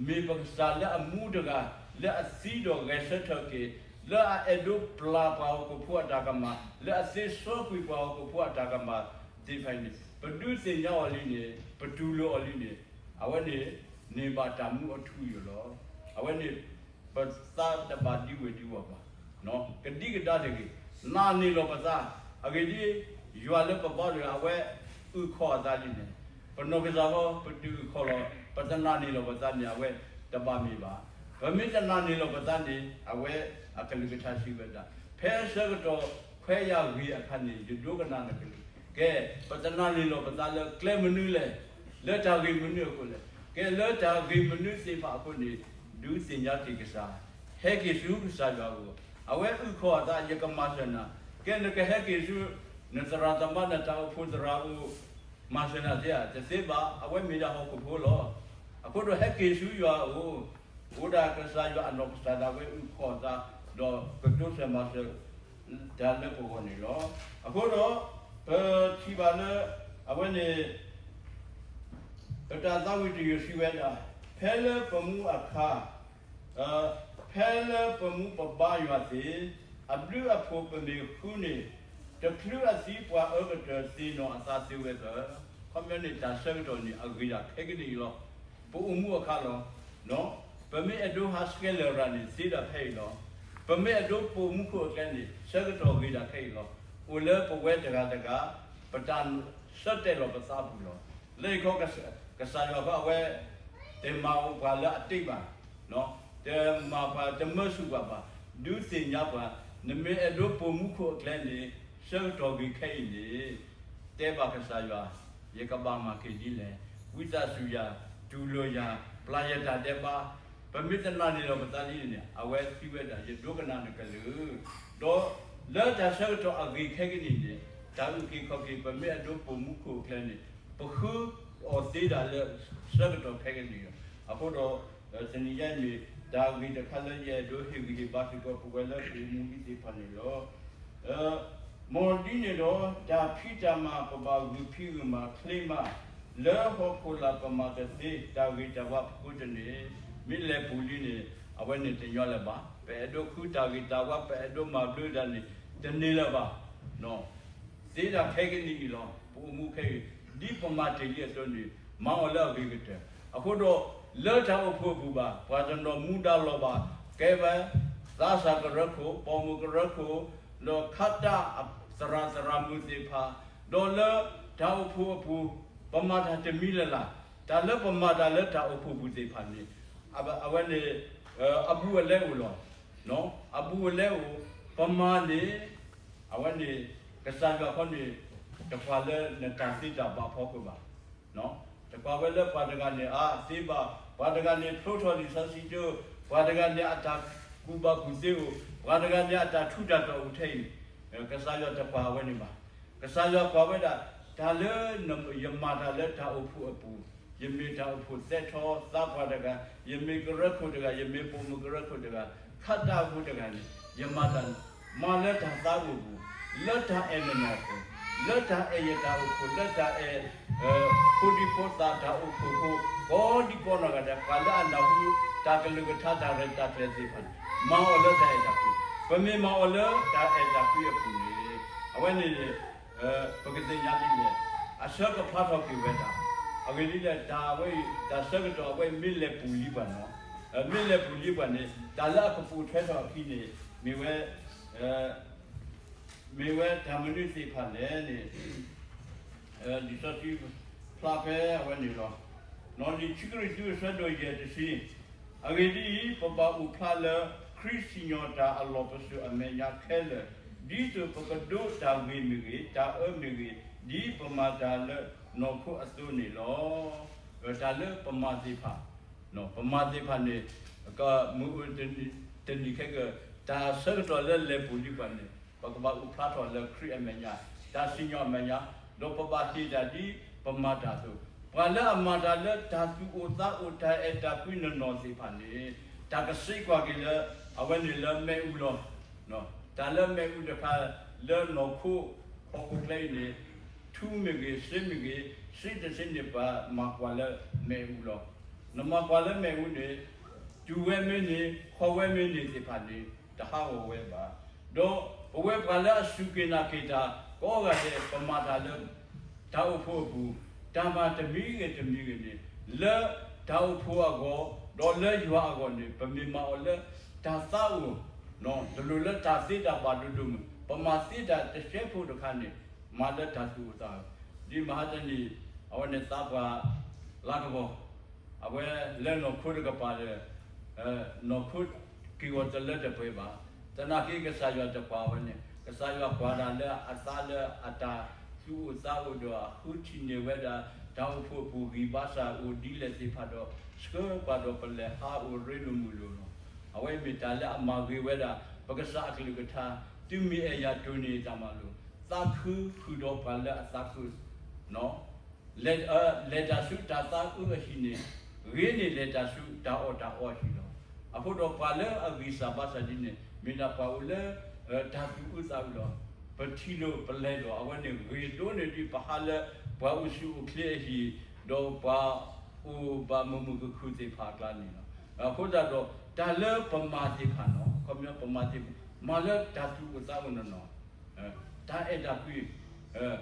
မ့ၢ်ပကစၢ်လၢအမူတဂၤ လၢအသံဒီးဂဲၤဆၢထၢၣ်က့ၤ, လၢအအဲၣ်ဒိးပျၢ်ပှၤဟီၣ်ခိၣ်ဖိအတၢ်ကမၣ်, လၢအသ့စီကွံာ်ပှၤဟီၣ်ခိၣ်ဖိအတၢ်ကမၣ်သ့ၣ်တဖၣ်အံၤန့ၣ် ပဒုးသ့ၣ်ညါအီၤလံန့ၣ် ပတူၢ်လိာ်အီၤလံန့ၣ် အဝဲန့ၣ်န့ၢ်ဘၣ်တၢ်မူအထူအယိာ်လီၤ. အဝဲန့ၣ် ပသးတဘၣ်ဒံဝဲၢ်ဒံဝီၤဘၣ်, ကဒံကဒါတဂ့ၤ, နာ်န့ၢ်လီၤပသး, အဂ့ၢ်ဒ်အံၤ, ယွၤလၢပဘါတဂၤ အဝဲအုၣ်ခီၣ်အသးလံန့ၣ်, ပနီၢ်ကစၢ်ဃီ ပတုၤအုၣ်ခီၣ်လီၤ, ပတနာ်န့ၢ်လီၤပသးန့ၣ် အဝဲတဘၣ်မ့ၢ်ဘၣ်. ပမ့ၢ်တနာ်န့ၢ်လီၤပသးန့ၣ် အဝဲအကလုၢ်ကထါစံးဝဲဒၣ်, ဖဲဆၢကတီၢ်ခွဲးယာ်ဂ့ၤအခါန့ၣ် ယဒိကနၣ်နကလုၢ်, ကဲ, ပတနာ်န့ၢ်လီၤပသးလၢကျဲမနုၤလဲၣ်, လၢတၢ်ဂ့ၢ်မနုၤအဃိလဲၣ်, ကဲလၢတၢ်ဂ့ၢ်မနုၤသ့ၣ်တဖၣ်အဃိန့ၣ် ဒုးသ့ၣ်ညါက့ၤကစၢ်, ဟဲက့ၤဆူကစၢ်ယွၤအအိၣ်, အဝဲအုၣ်ခီၣ်အသး ယကမၤစၢၤနၤ, ကဲနကဟဲက့ၤဆူ နသရၣ်သမါ နတၢ်အိၣ်ဖှိၣ်သရၣ်အအိၣ်, မၤစၢၤနၤသ့ဧါ, တသ့ဘၣ်, အဝဲမ့ၢ်ဒၣ်ဟီၣ်ခိၣ်ဖိလီၤ. အဃိဒီးဟဲက့ၤဆူယွၤအအိၣ်, အိၣ်ဒၣ်ကစၢ်ယွၤအနီၢ်ကစၢ်ဒၣ်ဝဲအုၣ်ခီၣ်အသး ဒီးကတိစၢၤမၤစၢၤတၢ်လၢပဂီၢ်န့ၣ်လီၤ. အဃိဒီး ပထံၣ်ဘၣ်လၢ အဝဲန့ၣ် ပတၢ်သးဝံၣ်တယုၢ်စံးဝဲဒၣ်, ဖဲလၢပမူအခါ, ဖဲလၢပမူပဘါယွၤသ့ၣ်, အဘျုးအဖှိၣ်ပမ့ၢ်ဃုန့ၣ်, တချုးအသံပှၤအၢကတၢၢ်သ့ၣ်နီၣ်အသးသ့ဝဲဘၣ်. ခီပညီန့ၣ် တၢ်ဆၢကတီၢ်န့ၣ် အဂ့ၤဒၣ်ခဲကနံၣ်အံၤလီၤ. ပအိၣ်မူအခါလီၤ. ပမ့ၢ်အဲၣ်ဒိးဟးဆှဲးလၢၢ်ရၤန့ၣ် သ့ဒၣ်ဖဲအံၤလီၤ. ပမ့ၢ်အဲၣ်ဒိးပိာ်မူခိၣ်အကျဲန့ၣ် ဆၢကတီၢ်ဂ့ၤဒၣ်ခဲအံၤလီၤ. အိၣ်လၢပဝဲတဂၤတဂၤ ပတၢ်ဆၢတဲာ်လီၤပသးပူၤလီၤ. လၢယခီ ကစၢ်ယွၤဃီအဝဲ တမၤပှၤလၢအတ့ၢ်ဘၣ်, တမၤပှၤတမၢဆူၣ်ပှၤဘၣ်, ဒုးသ့ၣ်ညါပှၤ, နမ့ၢ်အဲၣ်ဒိးပိာ်မူခိၣ်အကျဲန့ၣ် ဆၢကတီၢ်ဂ့ၤခဲအံၤန့ၣ် တဲဘၣ်ကစၢ်ယွၤ, ယကဘၣ်မၤက့ၤဒ်လဲၣ်, ဝံသးစူၤယၤ, တူၢ်လိာ်ယၤ, ပျၢ်ယတၢ်ဒဲးဘး, ပမ့ၢ်တနာ်န့ၢ်လီၤပသးဒ်န့ၣ်န့ၣ် အဝဲသံဝဲဒၣ် ယဒိကနၣ်နကလုၢ်, ဒီးလၢတၢ်ဆၢကတီၢ်အဂ့ၤခဲကနံၣ်န့ၣ် တၢ်အုၣ်က့ၤခီၣ်က့ၤ ပမ့ၢ်အဲၣ်ဒိးပိာ်မူခိၣ်အကျဲန့ၣ် ပဃုအီၤသ့ဒၣ်လၢဆၢကတီၢ်ခဲကနံၣ်လီၤ. အဃိဒီး တနံၤညါအံၤန့ၣ် တၢ်ဂ့ၢ်တခါလၢယအဲၣ်ဒိးဟ့ၣ်ဂံၢ်ဟ့ၣ်ဘါစ့ၢ်ကီး ပဝဲလၢပအိၣ်မူဒံးသ့ၣ်တဖၣ်န့ၣ်လီၤ. မ်ဒ်န့ၣ်ဒီး တၢ်ဖံးတၢ်မၤပဘၣ်ဂုာ်ဖံးဂုာ်မၤချ့မး, လၢဟီၣ်ခိၣ်လာ်ပမၤတသ့ တၢ်ဂ့ၤတၢ်ဝါပဃုတန့ၢ်, မ့ၢ်လဲၤပူၤလံန့ၣ် အဝဲန့ၣ်တညီလၢၤဘၣ်. ပအဲၣ်ဒိးဃုတၢ်ဂ့ၤတၢ်ဝါ ပအဲၣ်ဒိးမၤဘျုးတၢ်န့ၣ် တန့ၢ်လၢၤဘၣ်. သ့ဒၣ်ခဲကနံၣ်အံၤလီၤ. ပအိၣ်မူခဲအံၤ ဒ်ပမၤတ့ၢ်လံအသိးန့ၣ် မၤအီၤလၢအဂ့ၤကတၢၢ်. အဃိဒီး လၢတၢ်အိၣ်ဖှိၣ်အပူၤဘၣ် ပှၤတနီၤမူဒါလီၤဘၣ် ကဲဝဲ သးစၢ်ကရၢခိၣ်, ပိာ်မုၣ်ကရၢခိၣ်, ဒီးခါတၢ်သရၣ်သရၣ်မုၣ်သ့ၣ်တဖၣ်, ဒီးလၢတၢ်အိၣ်ဖှိၣ်အပူၤ ပမၤတၢ်တမံၤလၢ်လၢ်, တၢ်လၢပမၤတၢ်လၢတၢ်အိၣ်ဖှိၣ်ပူၤသ့ၣ်တဖၣ်န့ၣ် အဝဲန့ၣ် အဘူးအလဲအိၣ်လီၤ. အဘူးအလဲအိၣ်, ပမၤန့ၣ် အဝဲန့ၣ် ကစၢ်ယွၤခီန့ၣ် တကွၢ်လၢနတၢ်သ့တၢ်ဘၣ်ဖီခိၣ်ဘၣ်. တကွၢ်ဝဲလၢပှၤတဂၤန့ၣ် အါသ့ဘၣ်, ပှၤတဂၤန့ၣ် ဖျိထီၣ်လံာ်စီဆှံကၠိ, ပှၤတဂၤန့ၣ် အတၢ်ကူၣ်ဘၣ်ကူၣ်သ့အိၣ်, ပှၤတဂၤန့ၣ် အတၢ်ထူးတၢ်တီၤအိၣ်ထဲအံၤ, ကစၢ်ယွၤတကွၢ်အဝဲန့ၣ်ဘၣ်. ကစၢ်ယွၤကွၢ်ဝဲဒၣ် တၢ်လၢယမၤတၢ်လၢတၢ်အိၣ်ဖှိၣ်အပူၤ, ယမ့ၢ်တၢ်အိၣ်ဖှိၣ်သဲထီသးပှၢ်တဂၤ, ယမ့ၢ်ကရၢခိၣ်တဂၤ, ယမ့ၢ်ပိာ်မုၣ်ကရၢခိၣ်တဂၤ, ခါတၢ်အဃိတဂၤန့ၣ် ယမၤတၢ် မၤလၢတၢ်သးအိၣ်ပူၤ, လၢတၢ်အဲၣ်နနီၢ်အဃိ, လၢတၢ်အဲၣ်ယတၢ်အိၣ်ဖှိၣ်, လၢတၢ်အဲၣ် ဖိဒံဖိသၣ်တၢ်အိၣ်ဖှိၣ်အဃိ, ကိးဒံကိးနီၢ်ဂၤဒဲး ပှၤလၢအနၢ်ဟူတၢ်ကလုၢ်ကထါတၢ်ရဲၣ်တၢ်ကျဲၤသ့ၣ်တဖၣ်န့ၣ် မၤအီၤလၢတၢ်အဲၣ်တၢ်ကွံ, ပမ့ၢ်မၤအီၤလၢတၢ်အဲၣ်တၢ်ကွံအပူၤန့ၣ် အဝဲန့ၣ် ပကသ့ၣ်ညါဒ်လဲၣ်, အဆၢကဖျါထီၣ်က့ၤဝဲဒၣ်, အဂ့ၢ်ဒ်လဲၣ် တၢ်ဝဲအံၤ တၢ်ဆၢကတီၢ်အဝဲအံၤမ့ၢ်လဲၤပူၤလံပှၤနီၤ, မ့ၢ်လဲၤပူၤလံပှၤန့ၣ် တၢ်လၢအကပိာ်ထွဲထီၣ်အခံန့ၣ် မ့ၢ်ဝဲ မ့ၢ်ဝဲတၢ်မနုၤသ့ၣ်တဖၣ်လဲၣ်န့ၣ် လံာ်စီဆှံဖျါဖဲအဝဲန့ၣ်လီၤ. နီၣ်လံာ်ခံကရံၣ်သူးအဆၢဒိၣ်ယဲၢ်တဆံ, အဂ့ၢ်ဒ်အံၤ, ပဘၣ်အိၣ်ဖျါလၢ ခရံာ်စံၣ်ညီၣ်တၢ်အလီၢ်ပစိာ်အမဲာ်ညါခဲလၢာ်, ဒ်သိးပကဒိးတၢ်ဂ့ၤမ့ၢ်ဂ့ၤ, တၢ်အၢမ့ၢ်ဂ့ၤ, ဒ်ပမၤတၢ်လၢနီၢ်ခိအသိးန့ၣ်လီၤ. တၢ်လၢပမၤသ့ၣ်တဖၣ်, ပမၤသ့ၣ်တဖၣ်န့ၣ် မ့ၢ်အိၣ်တနံၤခဲကၢ, တၢ်ဆၢကတီၢ်လၢလဲၤပူၤလံပှၤန့ၣ် ပကဘၣ်အိၣ်ဖျါထီၣ်လၢခရံာ်အမဲာ်ညါ, တၢ်စံၣ်ညီၣ်အမဲာ်ညါ, ဒီးပဘၣ်ဟ့ၣ်တၢ်ဒ်ပမၤတၢ်အသိး, ပှၤလၢအမၤတၢ်လၢတၢ်သူၣ်အိၣ်သးအိၣ် တၢ်အဲၣ်တၢ်ကွံနနီၢ်သ့ၣ်တဖၣ်န့ၣ် တၢ်ကစ့ကွၢ်က့ၤလၢ အဝဲန့ၣ်လၢမ့ၣ်အူလီၤ. တၢ်လၢမ့ၣ်အူတခါ လၢနီၢ်ခိ ဟီၣ်ခိၣ်ချၢအံၤန့ၣ် ထူမ့ၢ်ဂ့ၤ စ့မ့ၢ်ဂ့ၤ, စ့တစ့န့ၣ် ပှၤမၤကွၢ်လၢမ့ၣ်အူလီၤ. နမၤကွၢ်လၢမ့ၣ်အူန့ၣ် တူၢ်ဝဲမ့ၢ်န့ၣ် ခီၣ်ဝဲမ့ၢ်န့ၣ်သ့ၣ်တဖၣ်န့ၣ် တဟးဂီၤဝဲဘၣ်. ဒီးပဝဲပှၤလၢအစူၢ်က့ၤနာ်က့ၤတၢ်ကိးဂၤဒဲး ပမၤတၢ်လၢ တၢ်အိၣ်ဖှိၣ်အပူၤ, တၢ်မၤတမံၤဂ့ၤတမံၤဂ့ၤန့ၣ် လၢတၢ်အိၣ်ဖှိၣ်အဂီၢ် ဒီးလၢယွၤအဂီၢ်န့ၣ် ပမ့ၢ်မၤအီၤလၢတၢ်သးအိၣ်, တလိၣ်လၢတၢ်သ့တၢ်ဘၣ်ဒိၣ်ဒိၣ်မုၢ်, ပမၤသ့တၢ်တစဲးဖိတခါန့ၣ် မၤလၢတၢ်သူၣ်အိၣ်သးအိၣ်. ဒ်မဟါတနံၤ အဝဲန့ၣ်သးပှၢ်လါကပီၤ အဝဲလၢနီၢ်ခိတကပၤဒီး နီၢ်ခိက့ၤဂီၤတလၢတပှဲၤဘၣ်. သနာ်က့ကစၢ်ယွၤတကွၢ်ဝဲန့ၣ် ကစၢ်ယွၤကွၢ်ဒၣ်လၢအသးလၢအတၢ်သူၣ်အိၣ်သးအိၣ်ဒီး အဃုထံၣ်န့ၢ်ဝဲဒၣ် တၢ်အိၣ်ဖှိၣ်အပူၤဂံၢ်ဘါစၢ်အိၣ်ဒ်လဲၣ်သ့ၣ်တဖၣ်ဒီး ဆှၢပှၤဒီးပလဲၤဟးအိၣ်ရ့လိာ်မုာ်လိာ်လီၤ. အဝဲမ့ၢ်တၢ်လၢအမၤဂ့ၤဝဲဒၣ် ပကစၢ်အကလုၢ်ကထါ, တုၤမ့ၢ်အဲၣ်ယၤတိၢ်န့ၢ်တၢ်မၤလိာ်, သးခုဖုၣ်ဒီးပှၤလၢအသးခု လဲၤတၢ်ဆူတၢ်သးအုးအဟံၣ်န့ၣ်, ဂ့ၤန့ၢ်လဲၤတၢ်ဆူတၢ်အီၣ်တၢ်အီအဟံၣ်လီၤ. အဃိဒီးပှၤလၢအဂံၢ်စၢ်ဘါစၢ်ဒ်န့ၣ် မ့ၢ်ဒၣ်ပှၤအိၣ်လၢ တၢ်သူၣ်အုးသးအုးလီၤ. ပထံၣ်လိာ်ပလဲၤဒီး အဝဲန့ၣ်ဂ့ၤဒိၣ်န့ၢ်ဒံး ပဟးလၢပှၤအိၣ်ဆူၣ်အိၣ်ချ့အဟံၣ်, ဒီးပှၤအိၣ်ဘၣ်မုာ်မုာ်ခုၣ်ခုၣ်သ့ၣ်တဖၣ်အကျါန့ၣ်လီၤ. အဃိသတးဒီး တၢ်လၢပမၤသ့ၣ်တဖၣ်န့ၣ်, ခီပညီပမၤသ့ၣ်တဖၣ် မၤလၢတၢ်သူၣ်အိၣ်သးအိၣ်နီၢ်နီၢ်, တၢ်အဲၣ်တၢ်ကွံ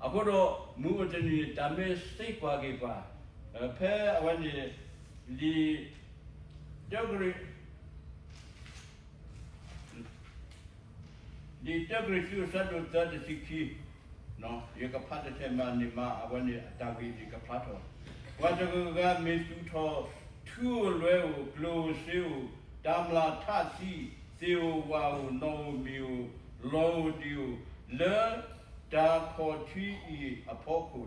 အဃိဒီး မုၢ်အိၣ်တနံၤန့ၣ် တၢ်မ့ၢ်သံကွၢ်က့ၤပှၤ, ဖဲအဝဲန့ၣ် လံာ်တၢကရံၣ် လံာ်တၢကရံၣ်သူး အဆၢဒိၣ်သၢ တဆံခံ, ယကဖးတထဲမးန့ၣ်မး အဝဲန့ၣ်အတၢ်ဂ့ၢ်န့ၣ်ကဖျါထီၣ်, ပှၤတဂၤဂၤမ့ၢ်သူၣ်ထီၣ် ထူဧိၤလွဲဧိၤ ကျိၣ်ဧိၤစ့ဧိၤ တၢ်မျၢ်ထးဆံး သ့ၣ်ဧိၤဝၣ်ဧိၤ နီၣ်ဧိၤမံၤဧိၤ လီၤဧိၤဒံးဧိၤ လၢတၢ်ခီၣ်ထံးအံၤအဖီခိၣ်ဒီး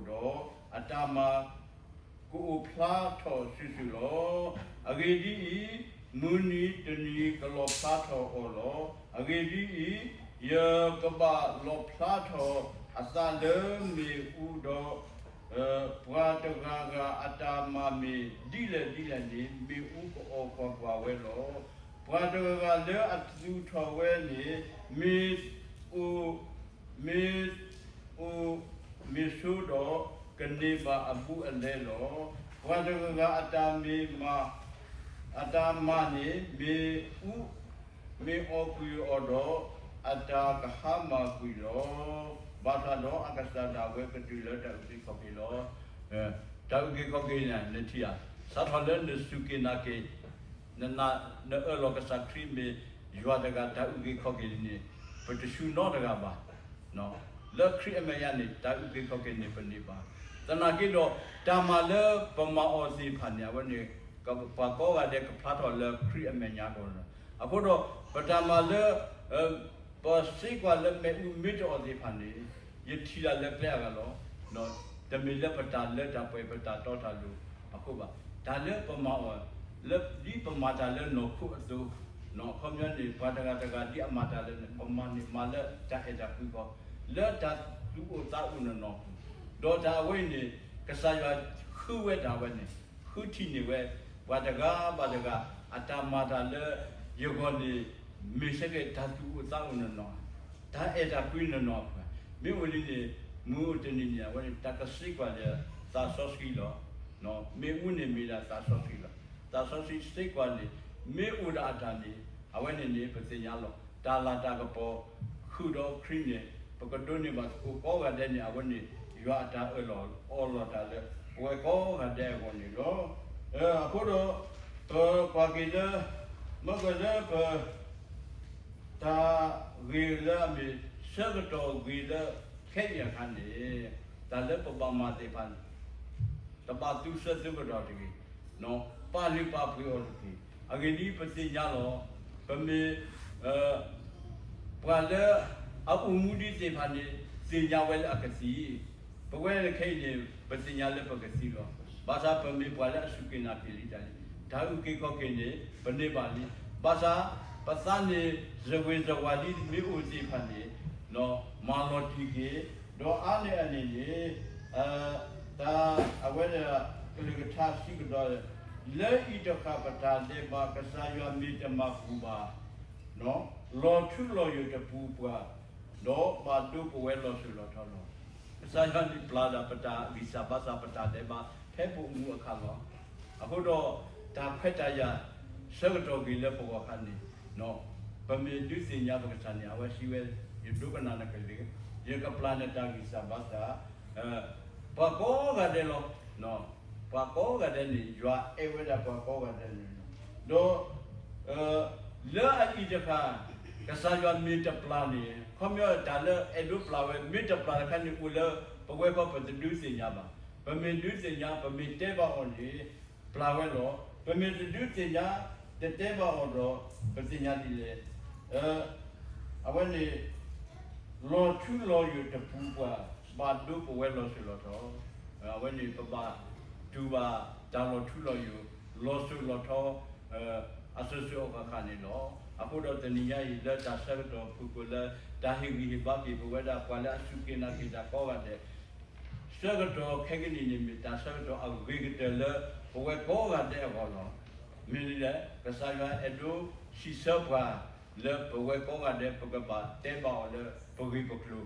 အတၢ်မၤ ကအိၣ်ဖျါထီၣ်စုာ်စုာ်လီၤ. အဂ့ၢ်ဒ်အံၤ, မုၢ်နံၤတနံၤကလီၣ်ဖျါထီၣ်အီၤလီၤ. အဂ့ၢ်ဒ်အံၤ, ယကဘၣ်လီၣ်ဖျါထီၣ်အသးလၢမ့ၣ်အူဒီး ပှၤတဂၤဂၤအတၢ်မၤမ့ၢ်ဒ်လဲၣ်ဒ်လဲၣ်န့ၣ် မ့ၣ်အူကအီၣ်ကွၢ်ကွၢ်ဝဲလီၤ. ပှၤတဂၤဂၤလၢအသူၣ်ထီၣ်ဝဲန့ၣ် မ့ၢ်အိၣ် မ့ၢ်အိၣ် မ့ၢ်ဆိဒီး ကန့ၢ်ဘၣ်အဘူးအလဲလီၤ. ပှၤတဂၤဂၤအတၢ်မ့ၢ်မၤ အတၢ်မၤန့ၣ် မ့ၣ်အူ မ့ၢ်အီၣ်ကွံာ်အီၤဒီး အတၢ်ကဟါမၢ်ကွံာ်လီၤ. ဘၣ်ဆၣ်ဒီးအကစၢ်ဒၣ်ဝဲကတုၤလၢတၢ်အုၣ်က့ၤခီၣ်က့ၤလီၤ. တၢ်အုၣ်က့ၤခီၣ်က့ၤန့ၣ် နထံၣ်ဧါ, စးထီၣ်လၢနစူၢ်က့ၤနာ်က့ၤ နအၢၣ်လီၤကစၢ်ခရံာ်မ့ၢ်ယွၤတဂၤ တၢ်အုၣ်က့ၤခီၣ်က့ၤန့ၣ် ပတဆူၣ်နီတဂၤဘၣ်. လၢခရံာ်အမဲာ်ညါန့ၣ် တၢ်အုၣ်က့ၤခီၣ်က့ၤန့ၣ် ပန့ၢ်ဘၣ်. သနာ်က့ဒီး တၢ်မၤလၢပမၤအီၤသ့ၣ်တဖၣ်န့ၣ် အဝဲန့ၣ် ပှၤကိးဂၤဒဲးကဖျါထီၣ်လၢခရံာ်အမဲာ်ညါအဂီၢ်လီၤ. အဃိဒီး ပတၢ်မၤလၢ ပသံကွၢ်လၢမ့ၣ်အူမ့ၢ်တအီၣ်သ့ၣ်တဖၣ်န့ၣ် ယထံၣ်ဒၣ်လၢကျဲအဂၤလီၤ. တမ့ၢ်လၢပတၢ်လၢတၢ်ပှဲၤ ပတၢ်တီတၢ်လိၤအဃိဘၣ်. တၢ်လၢပမၤအီၤ လၢဒ်ပမၤတၢ်လၢနီၢ်ခိအသိး, အခီပညီန့ၣ် ပှၤတဂၤတဂၤဒ်အမၤတၢ်လၢန့ၣ် ပမၤန့ၣ်မၤလၢတၢ်အဲၣ်တၢ်ကွံဃီ, လၢတၢ်သူၣ်အိၣ်သးအိၣ်နီၢ်နီၢ်အပူၤ, ဒီးတၢ်အဝဲအံၤန့ၣ် ကစၢ်ယွၤဃုဝဲဒၣ်ဝဲန့ၣ် ဃုထံၣ်န့ၢ်ဝဲ ပှၤတဂၤဘၣ်တဂၤ အတၢ်မၤတၢ်လၢယဂီၢ်န့ၣ် မ့ၢ်စ့ၢ်ကီးတၢ်သူၣ်အိၣ်သးအိၣ်နီၢ်နီၢ်, တၢ်အဲၣ်တၢ်ကွံနီၢ်နီၢ်အပူၤ, မ့ၢ်အိၣ်လံန့ၣ် မုၢ်အိၣ်တနံၤန့ၣ် အဝဲန့ၣ် တၢ်ကသံကွၢ်လၢသးစီဆှံလီၤ. မ့ၣ်အူန့ၣ်မ့ၢ်ဒၣ်သးစီဆှံလီၤ. သးစီဆှံသံကွၢ်န့ၣ် မ့ၢ်အိၣ်ဒၣ်အတၢ်န့ၣ် အဝဲန့ၣ်န့ၣ် ပသ့ၣ်ညါလီၤ. တၢ်လၤတၢ်ကပီၤ ဃုာ်ဒီးခရံာ်န့ၣ် ပကဒိးန့ၢ်ဘၣ်သကိးကိးဂၤဒဲးန့ၣ် အဝဲန့ၣ် ယွၤအတၢ်အၢၣ်လီၤအီလီၤတၢ်လၢ ပဝဲကိးဂၤဒဲးအဂီၢ်န့ၣ်လီၤ. အဃိဒီး ပကွၢ်က့ၤလၢ မ့ၢ်ကွၢ်လၢပ တၢ်ဂ့ၢ်လၢအမ့ၢ် ဆၢကတီၢ်ဂ့ၤလၢ ခဲအံၤအခါန့ၣ် တၢ်လၢပဘၣ်မၤသ့ၣ်တဖၣ်န့ၣ် တဘၣ်သူဆၢသူကတီၢ်တဂ့ၤ, ပာ်လုၢ်ပာ်ပှ့ၤအီၤတက့ၢ်. အဂ့ၢ်ဒ်အံၤ ပသ့ၣ်ညါလီၤ. ပမ့ၢ် ပှၤလၢအအိၣ်မူဒ်သ့ၣ်တဖၣ်န့ၣ် သ့ၣ်ညါဝဲလၢအကသံ ပဝဲခဲအံၤန့ၣ် ပသ့ၣ်ညါလၢပကသံလီၤ. ဘၣ်ဆၣ်ပမ့ၢ်ပှၤလၢအစူၢ်က့ၤနာ်က့ၤလံတၢ်လံ, တၢ်အုၣ်က့ၤခီၣ်က့ၤန့ၣ် ပန့ၢ်ဘၣ်လံ. ဘၣ်ဆၣ် ပသးန့ၣ် စဝ့ၤစဝၤလံမ့ၢ်အိၣ်သ့ၣ်တဖၣ်န့ၣ် မၤလီၤတံၢ်က့ၤ, ဒီးအါန့ၢ်အန့ၣ်န့ၣ် တၢ်အဝဲဒၣ် ကလုၢ်ကထါစံးကဒီး လၢအံၤတဃၣ်ပတၢ်ဒဲးဘး ကစၢ်ယွၤမ့ၢ်တမၤပူၤဘၣ် လီၤထူလီၤယိာ်တပူၤပှၤ, ဒီးဘၣ်ဒိပဝဲလီၤစိၤလီၤထီလီၤ. ကစၢ်ယွၤန့ၣ်ပျၢ်ဒၣ်ပတၢ်ဂံၢ်စၢ်ဘါစၢ် ပတၢ်ဒဲးဘး ဖဲပအိၣ်မူအခါလီၤ. အဃိဒီး တၢ်ခွဲးတၢ်ယာ် ဆၢကတီၢ်ဂ့ၤလၢပဂီၢ်အခါန့ၣ် ပမ့ၢ်ဒုးသ့ၣ်ညါပကစၢ်န့ၣ် အဝဲစံးဝဲ ယဒိကနၣ်နကလုၢ်, ယကပျၢ်နတၢ်ဂံၢ်စၢ်ဘါစၢ်, ပှၤကိးဂၤဒဲးလီၤ. ပှၤကိးဂၤဒဲးန့ၣ် ယွၤအဲၣ်ဝဲဒၣ်ပှၤကိးဂၤဒဲးန့ၣ်လီၤ. ဒီး လၢအအံၤတဃၣ် ကစၢ်ယွၤမ့ၢ်တပျၢ်န့ၣ် ခီပညီတၢ်လၢအဲၣ်ဒိးပျၢ်ဝဲ မ့ၢ်တပျၢ်တခါန့ၣ် အိၣ်လၢပဝဲခီပတဒုးသ့ၣ်ညါဘၣ်. ပမ့ၢ်ဒုးသ့ၣ်ညါ ပမ့ၢ်တဲဘၣ်အီၤန့ၣ် ပျၢ်ဝဲလီၤ. ပမ့ၢ်တဒုးသ့ၣ်ညါ တတဲဘၣ်အီၤဒီး ပသ့ၣ်ညါဒ်လဲၣ်. အဝဲန့ၣ် လီၤထူလီၤယိာ်တပူၤပှၤ ဘၣ်ဒိပဝဲလီၤစိၤလီၤထီ. အဝဲန့ၣ် ပဘၣ်တူၢ်ဘၣ်တၢ်လီၤထူလီၤယိာ် လီၤစိၤလီၤထီ အစိၤစိၤအဃၣ်ဃၣ်န့ၣ်လီၤ. အဃိဒီးတနံၤညါအံၤ လၢတၢ်ဆၢကတီၢ်ဖုၣ်ကိာ်လၢ တၢ်ဟ့ၣ်ဂံၢ်ဟ့ၣ်ဘါက့ၤပဝဲဒၣ်ပှၤလၢအစူၢ်က့ၤနာ်က့ၤတၢ်ကိးဂၤဒဲး ဆၢကတီၢ်ခဲကနံၣ်န့ၣ် မ့ၢ်တၢ်ဆၢကတီၢ်အဂ့ၤကတၢၢ်လၢပဝဲကိးဂၤဒဲးအဂီၢ်လီၤ. မ့ၢ်ဒ်လဲၣ်, ကစၢ်ယွၤအဲၣ်ဒိးစံးဆၢပှၤ လၢပဝဲကိးဂၤဒဲး ပကဘၣ်တဲဘၣ်အီၤလၢပဂ့ၢ်ပကျိၤ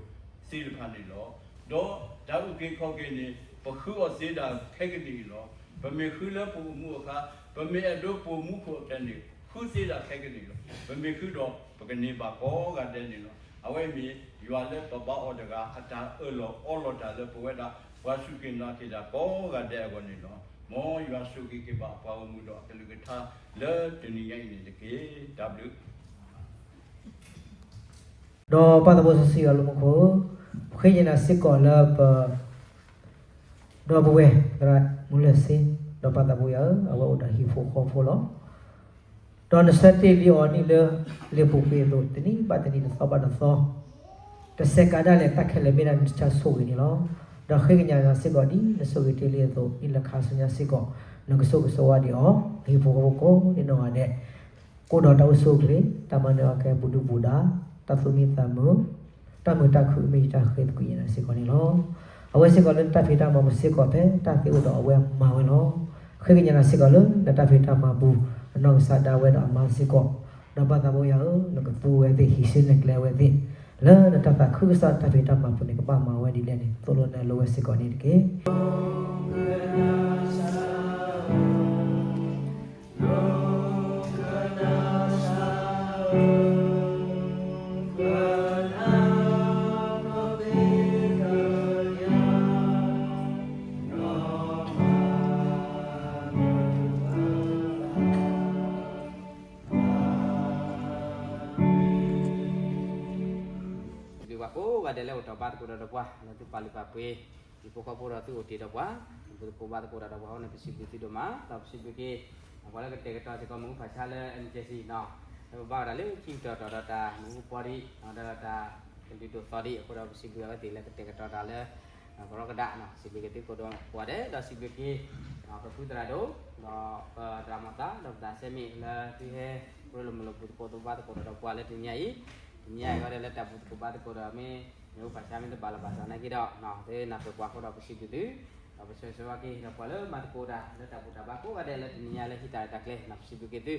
သ့ၣ်တဖၣ်န့ၣ်လီၤ. ဒီးတၢ်အုၣ်က့ၤခီၣ်က့ၤန့ၣ် ပဃုအီၤသ့ဒၣ်ခဲကနံၣ်အံၤလီၤ. ပမ့ၢ်ဃုလၢပအိၣ်မူအခါ, ပမ့ၢ်အဲၣ်ဒိးပအိၣ်မူခိၣ်အကျဲန့ၣ် ဃုသ့ဒၣ်ခဲကနံၣ်လီၤ. ပမ့ၢ်ဃုဒီး ပကန့ၢ်ဘၣ်ကိးဂၤဒဲးန့ၣ်လီၤ. အဝဲမ့ၢ်ယွၤလၢပဘါအီၤတဂၤ အတၢ်အၢၣ်လီၤအီလီၤတၢ်လၢပဝဲဒၣ် ပှၤစူၢ်က့ၤနာ်က့ၤတၢ်ကိးဂၤဒဲးအဂီၢ်န့ၣ်လီၤ. မ်ယွၤဆိၣ်ဂ့ၤက့ၤဘၣ်ပှၤဂီၢ်မုၢ်ဒီးအကလုၢ်ကထါလၢတနံၤညါအံၤန့ၣ်တက့ၢ်. တၢ်ဘျုး ဒီးပၢ်သးဘိစီဆှံယွၤလၢမူခိၣ်, ပဃ့ကညးနၤစ့ၢ်ကီးလၢပ ဒီပုၢ်ဝဲၢ်သရၣ်မူလၢၢ်စ့, ဒီးပၢ်သးဘိယွၤဧၢ, အဝဲအိၣ်ဒီးဟံၣ်ဖိဃီဖိလီၤ. ဒီးနဆၢတ့ၢ်လံအီၤနံၣ်လၢလံာ်ပူၤကွံာ်အသိး, တနံၤဘၣ်တနံၤ, တသီဘၣ်တသီ, တစဲးကးဒၣ်လဲာ်, တၢ်ခဲလၢာ်မ့ၢ်ဒၣ်နတၢ်ဆိၣ်ဂ့ၤန့ၣ်လီၤ. ဒီးဃ့ကညးနၤစ့ၢ်ကီးဒ်နဆိၣ်ဂ့ၤတ့ၢ်လံအသိး, နံၣ်လၢခါဆူညါစ့ၢ်ကီး နကဆိၣ်ဂ့ၤဆိၣ်ဝါဒံးအီၤ, နဟံၣ်ဖိဃီဖိကိးဒံးနီၢ်ဂၤဒဲး ကအိၣ်ဒီးတၢ်အိၣ်ဆူၣ်အိၣ်ချ့, တၢ်မၤနၢၤအီၤကဲဘူးဒုဘူးဒါ, တၢ်သူၣ်မံသးမုာ်, တၢ်မုာ်တၢ်ခုၣ်မ့ၢ်ယတၢ်ဃ့သကွံာ်ယဲၢ်နၤစ့ၢ်ကီးန့ၣ်လီၤ. အဝဲစ့ၢ်ကီးလၢနတၢ်ဖံးတၢ်မၤပူၤစ့ၢ်ကီးဖဲတၢ်သ့အိၣ်ဒီးအဝဲမၤဝဲလီၤ. ဃ့ကညးနၤစ့ၢ်ကီးလၢနတၢ်ဖံးတၢ်မၤပူၤ အနီၢ်ကစၢ်ဒၣ်ဝဲဒီးအမါစ့ၢ်ကီး, ဒီးပၢ်သးဘိယွၤဧၢ, နကသူဝဲသ့ၣ်, ဟံးစုနဲၣ်ကျဲဝဲသ့ၣ်, လၢနတၢ်သးခုကစီၣ်တၢ်ဖံးတၢ်မၤပူၤန့ၣ် ကဘၣ်မၤဝဲဒ်လဲၣ်န့ၣ် သိၣ်လိနဲၣ်လိဝဲစ့ၢ်ကီးန့ၣ်တက့ၢ်. ပှၤကိးဂၤဒဲးလၢအိၣ်တ့ၢ်ဘါသကိးဒီး ဒီးပှၤလၢသုပာ်လုၢ်ပာ်ပှ့ၤ ဟံၣ်ဖိဃီဖိဒီးသုအိၣ်တ့ၢ်ဒီးပှၤ ပသကိးဘါသကိးတၢ်ဒီးပှၤအဃိန့ၣ် ပစံးဘျုးသုဒိၣ်မး, ဒီးပစံးဘျုးက့ၤ ပှၤလၢကတဲာ်ကတီၤစ့ၢ်ကီး မ့ၣ်အူဖးဆါလၢ အမ်ၣ်ကၠဲၣ်စံၣ်နီၤ, လၢပဘါဝဲဒၣ်လၢခံကတၢၢ်ဒီးတၢ်မ့ၣ်အူပှီၤဒံး ဒီးတၢ်ကလုၢ်ဒိၣ်သီဒံးအဃိဒီး ပစံးဘျုးအဝဲသ့ၣ်လၢကတဲာ်ကတီၤတၢ်လၢ ကရီကဒးနီၤ, စံးဘျုးက့ၤသုကိးဒံးပှၤဒဲး ဒီးစံးဘျုးက့ၤ ပဖုသရၣ်ဒိၣ် ဒီးပသရၣ်မီၤသး ဒီးပသရၣ်စဲမ့ၣ် လၢသုဟဲ ရ့လိာ်မုာ်လိာ် ပသကိးဘါသကိးတၢ်ဒီးပှၤလၢတနံၤညါအံၤ, တနံၤညါအံၤဃီဒီးလၢတၢ်ပူၤသကိးဘါသကိးဒီး မ့ၢ်မ့ၣ်အူဖးဆါ မ့ၢ်တဘၣ်လီၤဘၣ်စးနာ်က့ဒီး သုနၢ်ပၢၢ်ပှၤအဃိဒီး ပစံးဘျုးသု, ဒီးပဆိၣ်ဂ့ၤဆိၣ်ဝါက့ၤ ဒီးပှၤလၢမၤသကိးတၢ်လၢတၢ်ဘူၣ်တၢ်ဘါကိးဂၤဒဲးလၢတနံၤညါလၢဟံးတၢ်ရဲၣ်တၢ်ကျဲၤနီၤ, ပစံးဘျုးက့ၤသု,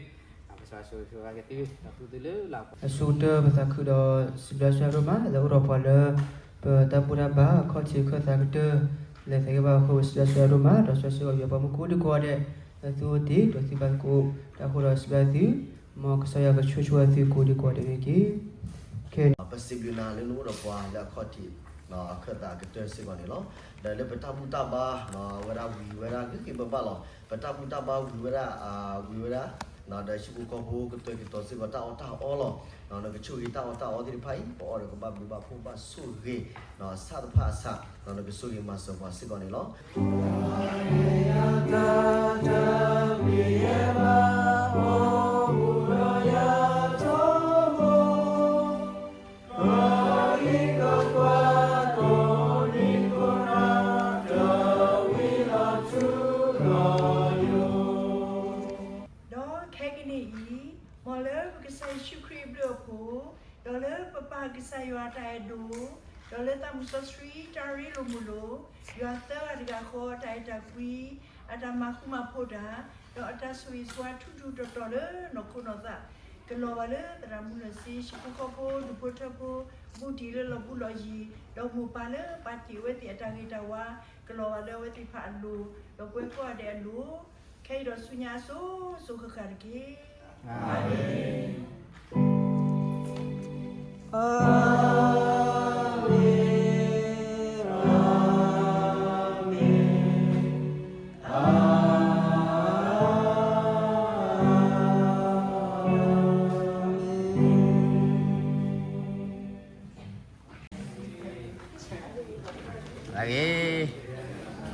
ပဆိၣ်ဂ့ၤဆိၣ်ဝါက့ၤသု ဒီးသူသုလၢလၢ အဆိကတၢၢ် ပသးခုဒီးစံးဘျုးစံးဒိၣ်မး လၢအိၣ်ဒီးပှၤလၢ ပတၢ်ဘူၣ်တၢ်ဘါအခီၣ်ထံးခၢၣ်သးကတၢၢ် လဲၤသးက့ၤဘၣ်အဃိ ပစံးဘျုးစံးဒိၣ်မး ဒီးစံးဘျုးစံးဒိၣ်ယွၤပှၤမူကိးဒံကိးဂၤဒဲး လၢသုအိၣ်တ့ၢ် ဒီးသုဘါသကိးတၢ်အဃိဒီး စံးဘျုးသု, မ်ကစၢ်ယွၤကဆိၣ်ဂ့ၤဆိၣ်ဝါသုကိးဒံကိးဂၤဒဲးန့ၣ်တက့ၢ်. ပစံးဘျုးနၤလၢနအိၣ်ဒီးပှၤလၢအခီၣ်ထံး အခၢၣ်သးကတၢၢ်စ့ၢ်ကီးန့ၣ်လီၤ. ဒီးလၢပတၢ်ဘူၣ်တၢ်ဘါ ဝဲဒၣ်ဝံၤဝဲဒၣ်ဂ့ၤဂ့ၤဘၣ်ဘၣ်လီၤ. ပတၢ်ဘူၣ်တၢ်ဘါဝံၤဝဲဒၣ် ဝံၤဝဲဒၣ် ဒီးဟံၣ်ဖိဃီဖိကတၢၢ်ကတီၤစ့ၢ်ကီး တၢ်အီၣ်တၢ်အီလီၤ. နကဆိၣ်ဂ့ၤတၢ်အီၣ်တၢ်အီသ့ၣ်တဖၣ်အံၤ ပအီၣ်ဒီးကဘၣ်ဘျုးဘၣ်ဖှိၣ်ဘၣ်ဆိၣ်ဂ့ၤ ဆၣ်တဖၣ်အဆၣ် နကဆိၣ်ဂ့ၤမၤစၢၤပှၤစ့ၢ်ကီးန့ၣ်လီၤ. ဒီးခဲကနံၣ်အံၤ, မ်လၢပကစၢ်ယ့ၣ်ၡူးခရံာ်အဘျုးအဖှိၣ်, ဒီးလၢပပၢ်ကစၢ်ယွၤအတၢ်အဲၣ်ဒိၣ်, ဒီးလၢသးမုၣ်စီဆှံတၢ်ရ့လိာ်မုာ်လိာ်, ယွၤသၢဂၤတဂၤဃီအတၢ်အဲၣ်တၢ်ကွံ, အတၢ်မၤဃူမၤဖိးတၢ်, ဒီးအတၢ်ဆိၣ်ဂ့ၤဆိၣ်ဝါထူထူတီတီလၢနီၢ်ခိနီၢ်သး, ကလီၤဘၣ်လၢသရၣ်မုၣ်လၢၢ်စ့ ဟံၣ်ဖိဃီဖိ ဒူၣ်ဖိထၢဖိ ဘူးတံၢ်လၢလီၢ်ဘူးလီၢ်ယံၤ, ဒီးမိၢ်ပၢ်လၢပာ်တ့ၢ်အဝဲသ့ၣ်အတၢ်ဂ့ၤတၢ်ဝါ, ကလီၤဘၣ်လၢအဝဲသ့ၣ်တဖၣ်အလိၤ, ဒီးပဝဲကိးဂၤဒဲးအလိၤ, ခဲအံၤဒီးဆူညါအစိၤစိၤဃၣ်ဃၣ်တက့ၢ်.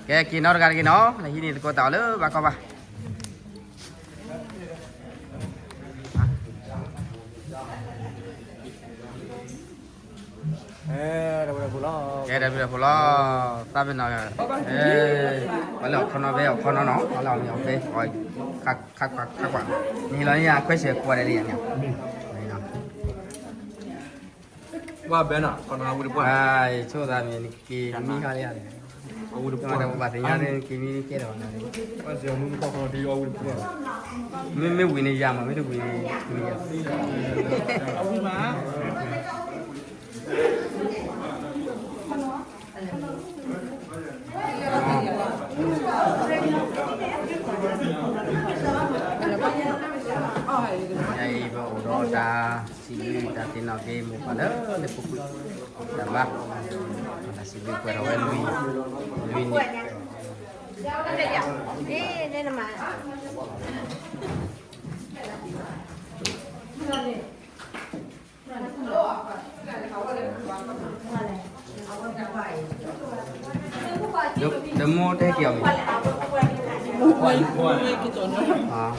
ကဲ က့ၤနီတဂၤတက့ၢ်နီၤ, လၢဟံးန့ၢ်သကိးတၢ်အီၣ်လၢဘၣ်ကီဘၣ်. ကဲ တၢ်ဘျုးတၢ်ဖှိၣ်လီၤ, သးပ့ၤနီၣ်, ပှၤလၢအခီနီၣ်ဖဲအခီနီၣ်နီၤ, ပှၤလၢအမ့ၢ်အီၣ်ဖဲ, ခါကွၢ်, ခါကွၢ်, န့ၣ်လီၤန့ၣ် အခွဲးဆဲးကွၢ်ဒဲးန့ၣ်, ဝါဘဲနီၤ, ခီနီၣ်ဝံတပှၢ်, ဆိသးမ့ၢ်နက့ၤမံခါလံ, အဝံတပှၢ်, ဘၣ်သ့ၣ်ညါန့ၣ် နက့ၤမံကဲဒီး, ဘၣ်စံးမူနပှၢ်ခီနီၣ်ဒ်အဝံတပှၢ်, မ့မ့ၢ်ဝံၤန့ၣ်ယၤမး, မ့ၢ်တဝံၤန့ၣ်ဝံၤယၤ. အံၤ ပအိၣ်ဒီးတၢ်စံးဘျုး တၢ်သ့ၣ်နီၣ်က့ၤမိၢ်ပၢ်လၢလၢပူၤကွံာ် တၢ်ဘါ, တၢ်စံးဘျုးကွဲးထီၣ်ဝဲလွံၢ်, လွံၢ်နံၣ် ဒီးမိၢ်တဲက့ၤအီၤမ့ၢ်, ဒီ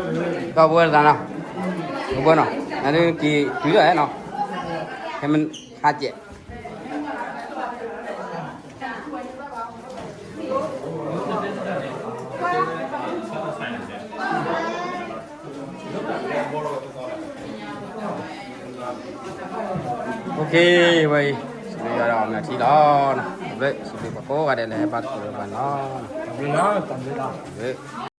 ပုၢ်ဝဲၢ်သးနီၤ, ဒီပုၢ်ဝဲၢ်နီၤ, နက့ၤတုၤလီၤနီၤ, ဟဲမ့ၢ်ဟါကဲး OK, ဝဲအံၤ စံးဘျုးယွၤဒီးအီၣ်မ့ၤထံလီၤနီၤ, ဘျုး စံးဘျုးပှၤကိးဂၤဒဲးလၢဟဲဘါသကိးဝဲဘၣ်နီၤ, ဘျုး